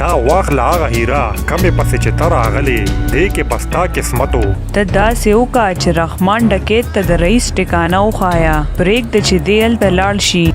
دا واخله هغه هیره کمې پسې چې ته راغلې، دې کې به ستا قسمت و. ته داسې وکړه چې رحمان ډکیت ته د رئیس ټکانه وښایه، پرېږده چې دی هلته لاړ شي.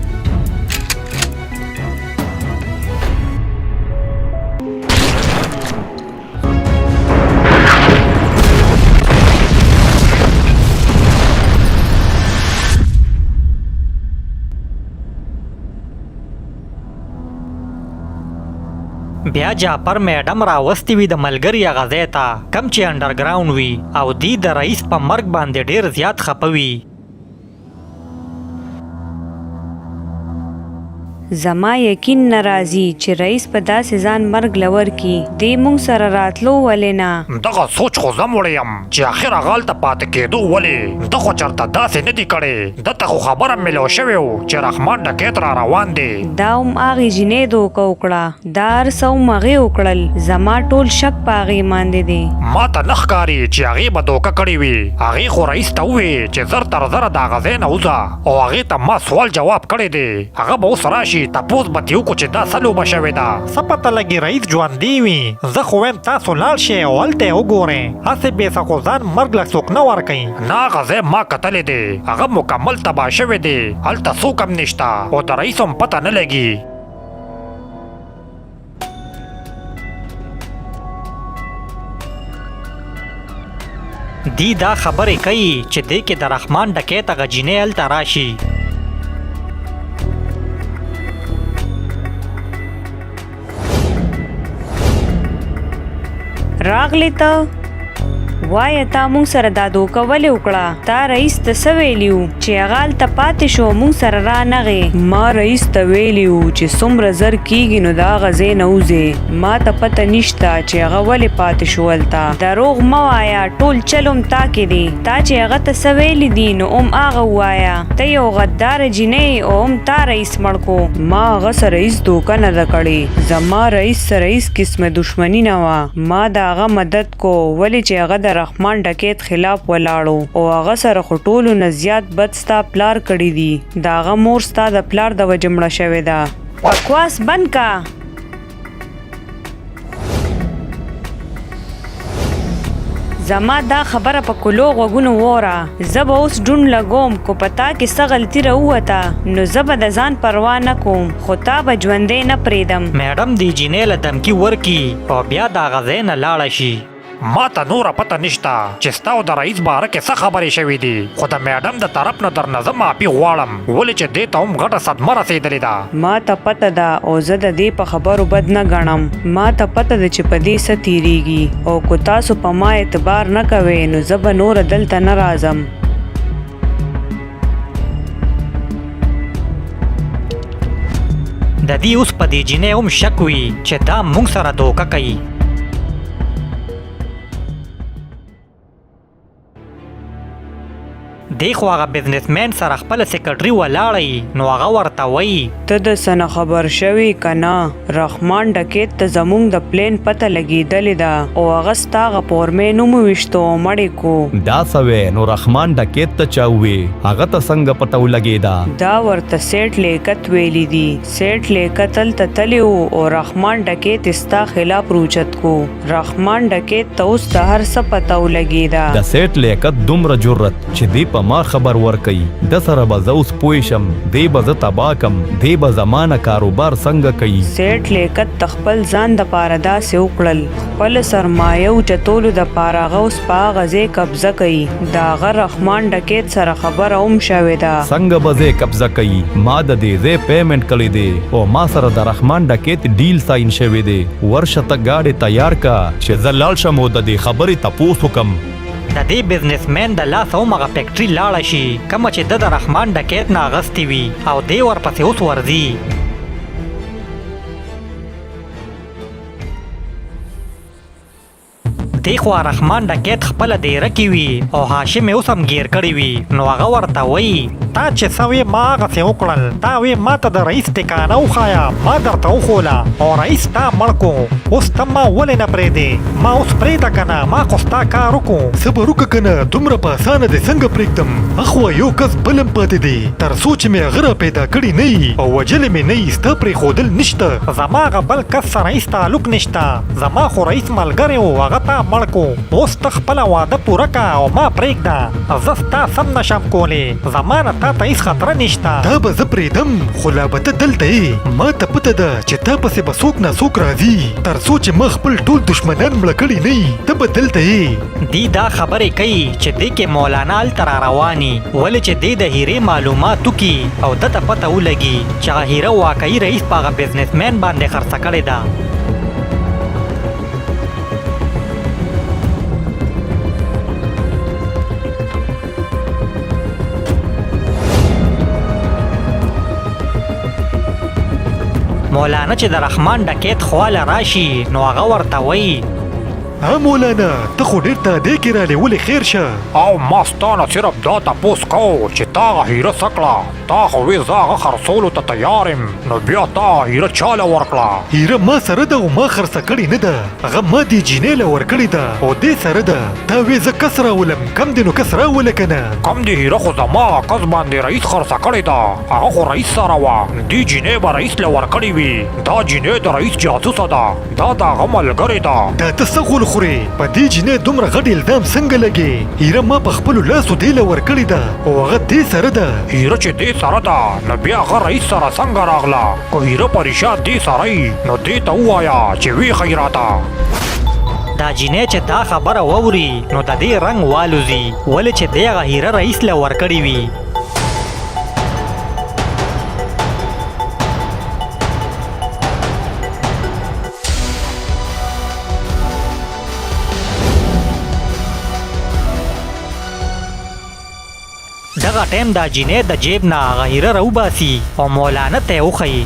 بیا جعفر میډم راوستي وي د ملګري هغه ځای ته کم چې انډرګراونډ وي او دی د رئیس په مرګ باندې ډیر زیات خپه وي. زما یقین نه راځي چې رئیس به داسې ځان مرګ له ورکړي، دی مونږ سره راتلو ولې نه؟ دغه سوچ خو زه مړ یم چې اخر هغه هلته پاتې کېدو ولې؟ ده خو چرته داسې نه دي کړې، ده ته خو خبر هم میلاو شوی و چې رحمان ډکیت را روان دی. دا هم هغې جینۍ دوکه وکړه، دا هر څه هم هغې وکړل، زما ټول شک په هغې باندې دی. ماته نه ښکاري چې هغې به دوکه کړې وي، هغې خو رئیس ته ووې چې زر تر زره د هغه ځای نه وځه. او هغې ته ما سوال جواب کړی دی، هغه به اوس راشي تپوس به ترې وکړو چې دا څه لوبه شوې ده. څه پته لګي رئیس ژوندی وي، زه خو وایم تاسو لاړ شئ او هلته یې وګورئ، هسې بې څه خو ځان مرګ له څوک نه ورکوي. نه هغه ځای ما کتلی دی، هغه مکمل تباه شوی دی، هلته څوک هم نشته او د رئیس هم پته نه لګي. دی دا خبرې کوي چې دې کې د رحمان ډکیت هغه جینۍ هلته راشي. راغلې ته؟ وایه تا مونږ سره دا دوکه ولې وکړه؟ تا رئیس ته څه ویلي وو چې هغه هلته پاتې شو او مونږ سره را نغی؟ ما رئیس ته ویلي وو چې څومره زر کیږي نو د هغه ځای نه وځې، ما ته پته نشته چې هغه ولې پاتې شو هلته. دروغ مه وایه، ټول چل هم تا کې دی، تا چې هغه ته څه ویلي دي نو هم هغه ووایه، ته یو غداره جینۍ یې او هم تا رئیس مړ کو. ما هغه سره هیڅ دوکه نه ده کړې، زما رئیس سره هیڅ قسمه دښمني نه وه، ما د هغه مدد کو ولې چې هغه د رحمان ډکیت خلاف ولاړ و او هغه سره خو ټولو نه زیات بد ستا پلار کړي دي، د هغه مور ستا د پلار د وجې مړه شوې ده. بکواس بند که! زما دا خبره په کلو غوږونو ووره، زه به اوس ډونډ لګوم، که په تا کې څه غلطي راووته نو زه به د ځان پروا نه کوم، خو تا به ژوندی نه پرېږدم. میډم دې جینۍ له دمکي ورکړي او بیا د هغه ځای نه لاړه شي. ماته نوره پته نشته چې ستا او د رئیس باره کې څه خبرې شوې دي، خو د میډم د طرف نه درنه زه معافي غواړم، ولې چې دې ته هم غټه صدمه رسېدلې ده. ماته پته ده او زه د دې په خبرو بد نه ګڼم، ماته پته ده چې په دې څه تېرېږي او که تاسو په ما اعتبار نه کوئ نو زه به نوره دلته نه راځم. د دې اوس په دې جینۍ هم شک وي چې دا موږ سره دوکه کوي. دی خو هغه بزنسمن سره خپله سیکرټري ولاړه وي نو هغه ورته وایي. ته د څه نه خبر شوې که نه؟ رحمان ډکیت ته زمونږ د پلان پته لګیدلې ده او هغه ستا هغه پورمین هم وویشتو او مړ یې کو. دا څه وې نو رحمان ډکیت ته چا ووې؟ هغه ته څنګه پته ولګیده؟ دا ورته سیټ لیکت ویلي دي. سیټ لیکت هلته تللی و او رحمان ډکیت یې ستا خلاف روچت کو. رحمان ډکیت ته اوس د هر څه پته ولګیده. د سیټ لیاقت دومره جرت چې دی په ما خبر ورکوي، ده سره به زه اوس پوه شم، دی به زه تباه کم، دی به زما نه کاروبار څنګه کوي. سیټ لیاقت د خپل ځان د پاره داسې وکړل، خپله سرمایه اوچتولو د پاره هغه اوس په هغه ځای قبضه کوي، د هغه رحمان ډکیت سره خبره هم شوې ده. څنګه به ځای قبضه کوي، ما د دې ځای پیمنټ کړی دی او ما سره د رحمان ډکیت ډیل ساین شوی دی. ورشه ته ګاډی تیار که چې زه لاړ شم او د دې خبرې تپوس وکم. د دې بزنس مین د لاسه هم هغه فیکټري لاړه شي کومه چې ده د رحمان ډکیت نه اغستې وي او دی ورپسې اوس ورځي. دې خوا رحمان ډکیت خپله دیره کې وي او هاشم یې اوس هم ګیر کړی وي نو هغه ورته وایي. تا چې څه وې ما هغسې وکړل. تا وې ما ته د رئیس ټکانه وښایه، ما درته وښوله او رئیس تا مړ کو. اوس ته ما ولې نه پرېږدې؟ ما اوس پرېږده که نه، ما خو ستا کار وکړو. صبر وکړه که نه، دومره په اسانه دې څنګه پرېږدم؟ اخوا یو کس بل هم پاتې دی، تر څو چې مې هغه را پیدا کړی نه یي او وژلی مې نه یي، ستا پرېښودل نشته. زما هغه بل کس سره هیڅ تعلق نشته، زما خو رئیس ملګری و، هغه تا مړ کو. اوس ته خپله وعده پوره که او ما پرېږده، زه ستا سم نشم کولی، زما نه تا ته هیڅ خطره نشته. تا به زه پرېږدم، خو لا به ته دلته یې. ما ته پته ده چې تا پسې به څوک نا څوک راځي، تر څو چې ما خپل ټول دښمنان مړه کړي نه یي، ته به دلته یې. دی دا خبرې کوي چې دې کې مولانا هلته را روان وي، ولې چې دی د هیرې معلومات وکړي او ده ته پته ولګي چې هغه هیره واقعي رئیس په هغه بزنسمین باندې خرڅه کړې ده. مولانا چې د رحمان ډکیت خواله راشي نو هغه ورته وایي: ها مولانا، ته خو ډېر تادې کې رالې، ولې خیر شه؟ او ما ستا نه صرف دا تپوس کوو چې تا هغه هیره څه کړه؟ تا خو وې زه هغه خرڅولو ته تیار یم، نو بیا تا هغه هیره چا له ورکړه؟ هیره ما سره ده او ما خرڅه کړې نه ده، هغه ما دې جینۍ له ورکړې ده او دې سره ده. تا وې زه کس راولم، کم دې نو کس راوله که نه؟ کم دې هیره خو زما هغه کس باندې رئیس خرڅه کړې ده، هغه خو رئیس سره وه، دې جینۍ به رئیس له ورکړې وي. دا جینۍ د رئیس جاسوسه ده، دا د هغه ملګرې ده. دا ته څه غول خورې؟ په دې جینۍ دومره غټ الزام څنګه لګې؟ هیره ما په خپلو لاسو دې له ورکړې ده او هغه دې سره ده. هیره چې دې سره ده نو بیا هغه رئیس سره څنګه راغله؟ که هیره په رښتیا دې سره یي نو دې ته ووایه چې ویښی راته. دا جینۍ چې دا خبره واوري نو د دې رنګ والوځي، ولې چې دې هغه هیره رئیس له ورکړې وي. دغه ټایم دا جینۍ د جیب نه هغه هیره راوباسي او مولانا ته یې وښیي.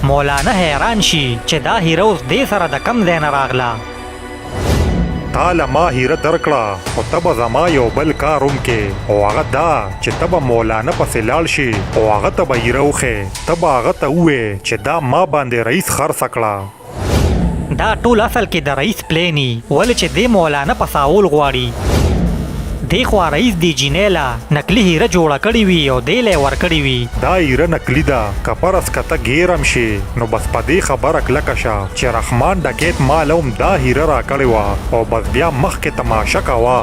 مولانا حیران شي چې دا هیره اوس دې سره د کم ځای نه راغله. تا له ما هیره درکړه، خو ته به زما یو بل کار هم کې، او هغه دا چې ته به مولانا پسې لاړ شې او هغه ته به هیره وښې، ته به هغه ته ووایې چې دا ما باندې رئیس خرڅه کړه. دا ټول اصل کې د رئیس پلان وي، ولې چې دې مولانا په ساول غواړي. دې خوا رئیس دې جینۍ له نقلي هیره جوړه کړې وي او دې له یې ورکړې وي. دا هیره نقلي ده، که فرض که ته ګیر هم شې نو بس په دې خبره کلکه شه چې رحمان ډکیت ما له هم دا هیره راکړې وه او بس بیا مخکې تماشه کوه.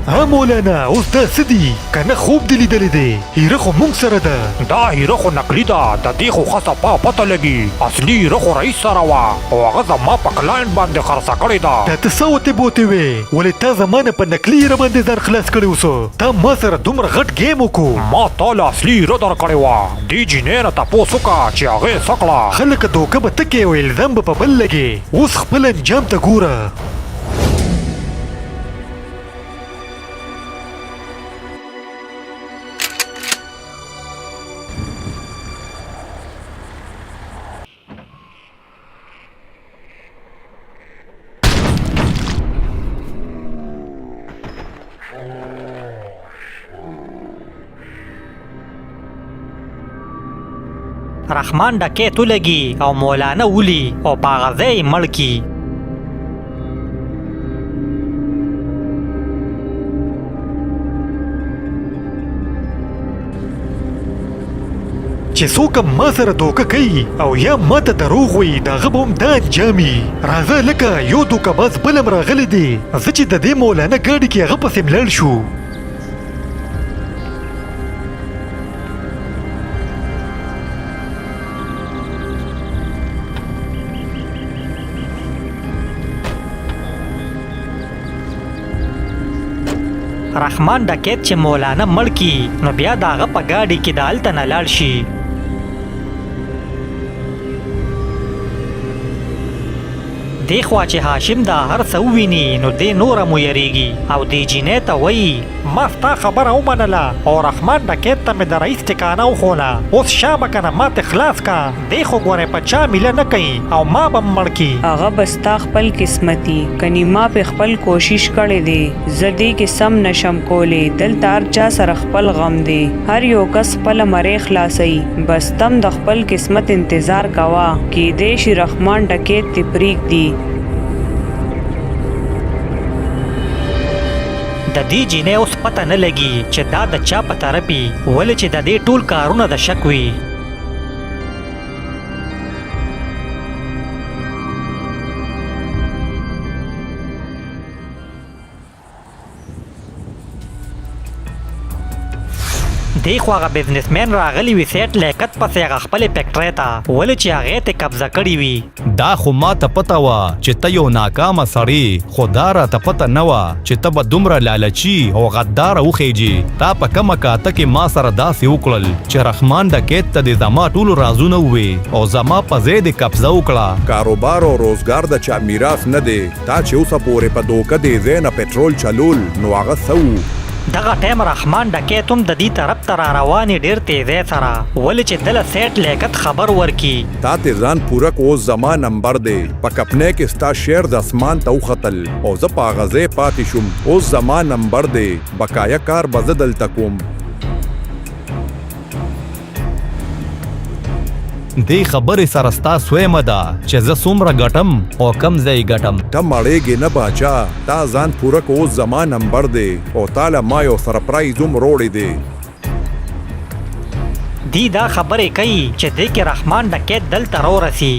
ها مولانا، اوس دا څه دي؟ که نه خوب دې لیدلی دی؟ هیره خو مونږ سره ده. دا هیره خو نقلي ده، د دې خو ښه صفا پته لګي. اصلي هیره خو رئیس سره وه او هغه زما په کلاینټ باندې خرڅه کړې ده. دا ته څه وتې بوتې وې؟ ولې تا زما نه په نقلي هیره باندې ځان خلاص کړی اوس؟ تا ما سره دومره غټ ګیم وکړو. ما تا له اصلي هیره درکړې وه، دې جینۍ نه تپوس وکړه چې هغې څه کړه. ښه لکه دوکه به ته کوې او الزام به په بل لګې، اوس خپل انجام ته ګوره. رحمان ډکیت ولګي او مولانا ولي او په هغه ځای یې مړ کړي. چې څوک هم ما سره دوکه کوي او یا ما ته دروغ وایي، د هغه به هم دا انجام وي. راځه لکه یو دوکه باز بل هم راغلی دی، زه چې د دې مولانا ګاډي کې هغه پسې لاړ شو. رحمان ډکیت چې مولانا مړ کی نو بیا د هغه په ګاډي کې د هلته نه لاړ شي. دې خوا چې هاشم دا هر څه وویني نو دې نوره مو یریږي او دې جینۍ ته وایي. ما ستا خبره ومنله او رحمان ډکیت ته مې د رئیس ټکانه وښوله، اوس شابه کنه ما ترې خلاص که، دی خو ګورې په چا میله نه کوي او ما به هم مړ کړي. هغه به ستا خپل قسمت وي، کني ما پرې خپل کوشش کړی دی، زه دې کې سم نه شم کولی، دلته هر چا سره خپل غم دی، هر یو کس خپله مرۍ خلاصوي، بس ته هم د خپل قسمت انتظار کوه، کیدای شي رحمان ډکیت دې پریږدي. د دې جینۍ اوس پته نه لګي چې دا د چا په طرف وي، ولې چې د دې ټول کارونه د شک وي. دی خو هغه بزنسمن راغلی وي سیټ لیکت پسې هغه خپلې فیکټرۍ ته، ولې چې هغې ته قبضه کړې وي. دا خو ما ته پته وه چې ته یو ناکامه سړی، خو دا راته پته نه وه چې ته به دومره لالچي او غداره وخیژې. تا په کومه کاته کې ما سره داسې وکړل چې رحمان ډکیت ته دې زما ټول رازونه ووې او زما په ځای دې قبضه وکړه. کاروبار او روزګار د چا میراث نه دی. تا چې اوسه پورې په دوکه دې ځای نه پټرول چلول نو هغه څه وو؟ دغه ټایم رحمان ډکیت هم ددی طرف ته راروانی ډیر تیزی سره، ولی چې دله سیټ لیکت خبر ورکی. تا ته ځان پوره کو، اوس زما نمبر دی. په کپنۍ کې ستا شیرز اسمان ته وختل او زه په هغه ځای پاتې شوم. اوس زما نمبر دی، بقایه کار به زه دلته کوم. دې خبرې سره ستا سویمه ده چې زه څومره ګټم او کم ځای ګټم. ته مړېږې نه باچا، تا ځان پوره کو، اوس زما نمبر دی او تاله ما یو سرپرایز هم روړی دی. دی دا خبرې کوي چې دې کې رحمان ډکیت دلته راورسي.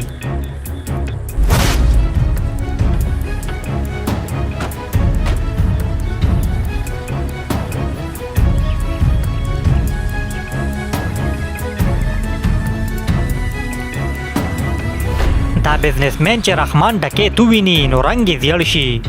دا بزنسمن چې رحمان ډکیت وویني نو رنګ یې زیړ شي.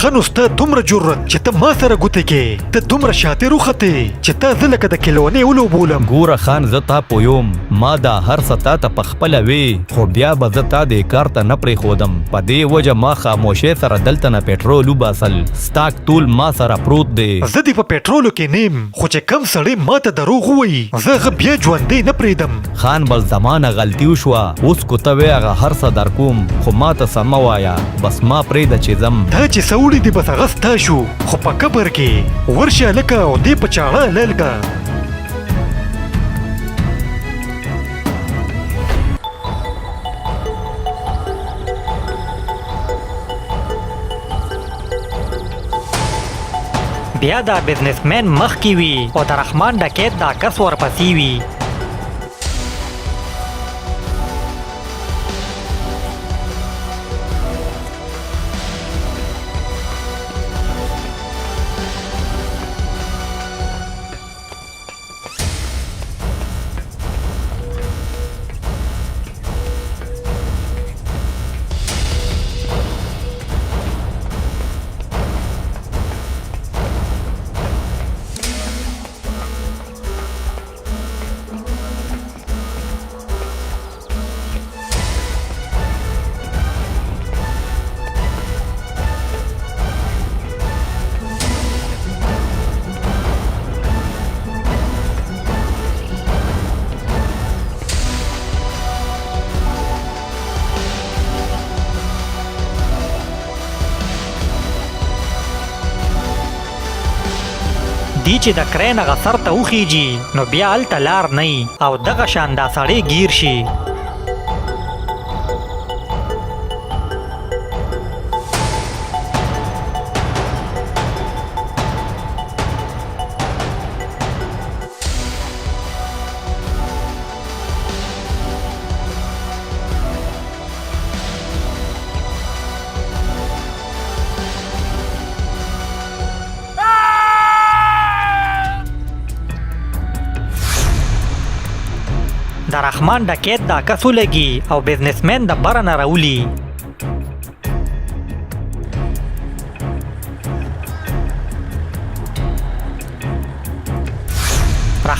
ښه نو ستا دومره جرأت چې ته ما سره ګوتې کې، ته دومره شاطر وختې چې تا زه لکه د کلونې ولوبولم. ګوره خان، زه تا پویوم، ما دا هر څه تا ته په خپله وې، خو بیا به زه تا دې کار ته نه پرېښودم. په دې وجه ما خاموشۍ سره دلته نه پټرول وباسل. ستا تول ما سره پروت دی. زه دې په پټرولو کې نیم، خو چې کم سړی ما ته دروغ ووایي زه هغه بیا ژوندی نه پرېږدم. خان بل زما نه غلطي وشوه، اوس کو ته وې هغه هر څه درکوم، خو ما ته څه مه وایه، بس ما پرېږده چې ځم. تا چې څه وړي دي بس هغه ستا شو، خو په قبر کې ورشه هلکه او دې په چاړه حلال که. بیا دا بزنسمن مخکې وي او د رحمان ډکیت دا کس ورپسې وي. دی چې د کرین هغه سر ته وخیږي نو بیا هلته لار نه او دغه شان دا سړی ګیر شي. د رحمان ډکیت دا کس ولګي او بزنسمن د بره نه راولي.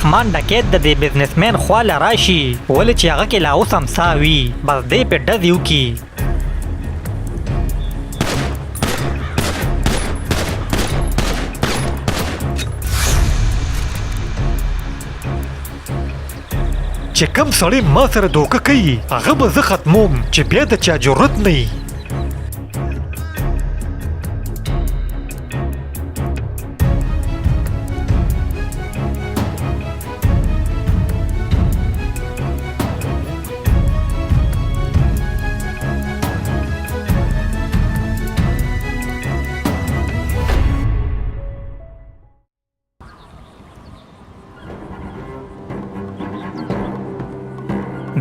رحمان ډکیت د دې بزنسمین خوا له راشي، ولې چې هغه کې لا اوس هم ساه وي، بس دی پې ډزې وکړي. چې کم سړی ما سره دوکه کوي هغه به زه ختموم چې بیا د چا جرأت نه وي.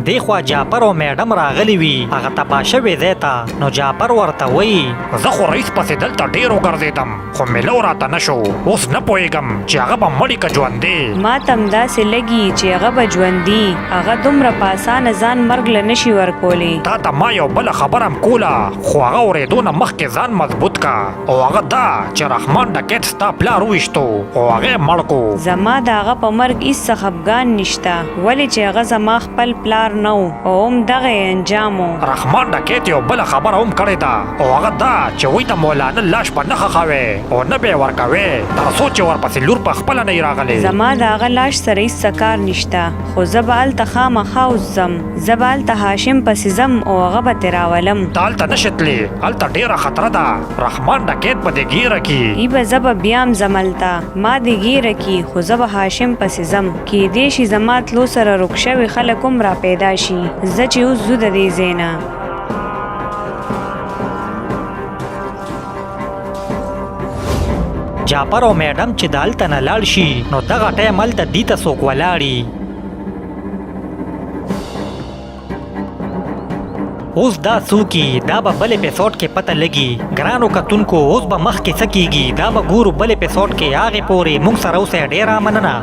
دیخوا جاپر او میډم راغلی وي هغه تباه شوی ځای ته، نو جاپر ورته وایي: زه خو رئیس پسې دلته ډېر وګرځېدم خو میلو راته نه شو، اوس نه پوهېږم چې هغه به مړی که ژوندی. ما ته همداسې لګي چې هغه به ژوندي، هغه دومره په اسانه ځان مرګ له نه شي ورکولی. تا ته ما یو بله خبره هم کوله خو هغه اورېدو نه مخکې ځان مضبوط که، او هغه دا چې رحمان ډکیت ستا پلار وویشتو او هغه یې مړ کو. زما د هغه په مرګ هیڅ څه خفګان نشته، ولې چې هغه زما خپل پلار نه و او هم دغه یې انجام و. رحمان ډکیت یو بله خبره هم کړې ده او هغه دا چې وایي د مولانا لاش به نه ښخوې او نه به یې ورکوې تر څو چې ورپسې لور په خپله نه وي راغلې. زما د هغه لاش سره هیڅ څه کار نشته، خو زه به هلته خامخا اوس ځم، زه به هلته هاشم پسې ځم او هغه به ترې راولم. ته هلته نه شې تلې، هلته ډېره خطره ده، رحمان ډکیت به دې ګیره کړي. ای به زه به بیا هم ځم هلته، ما دې ګیره کړي، خو زه به هاشم پسې ځم، کیدای شي زما تلو سره ورک شوي خلک هم را پیدا شي، ځه چې اوس ځو د دې ځای نه. جاپر او میډم چې د هلته نه لاړ شي نو دغه ټایم هلته دي ته څوک ولاړي. اوس دا څوک دا به بل اپیزود کې پته لګي. ګرانو کتونکو اوس به مخکې څه کیږي دا به ګورو بل اپیزود کې. هغې پورې موږ سره اوسئ. ډېره مننه.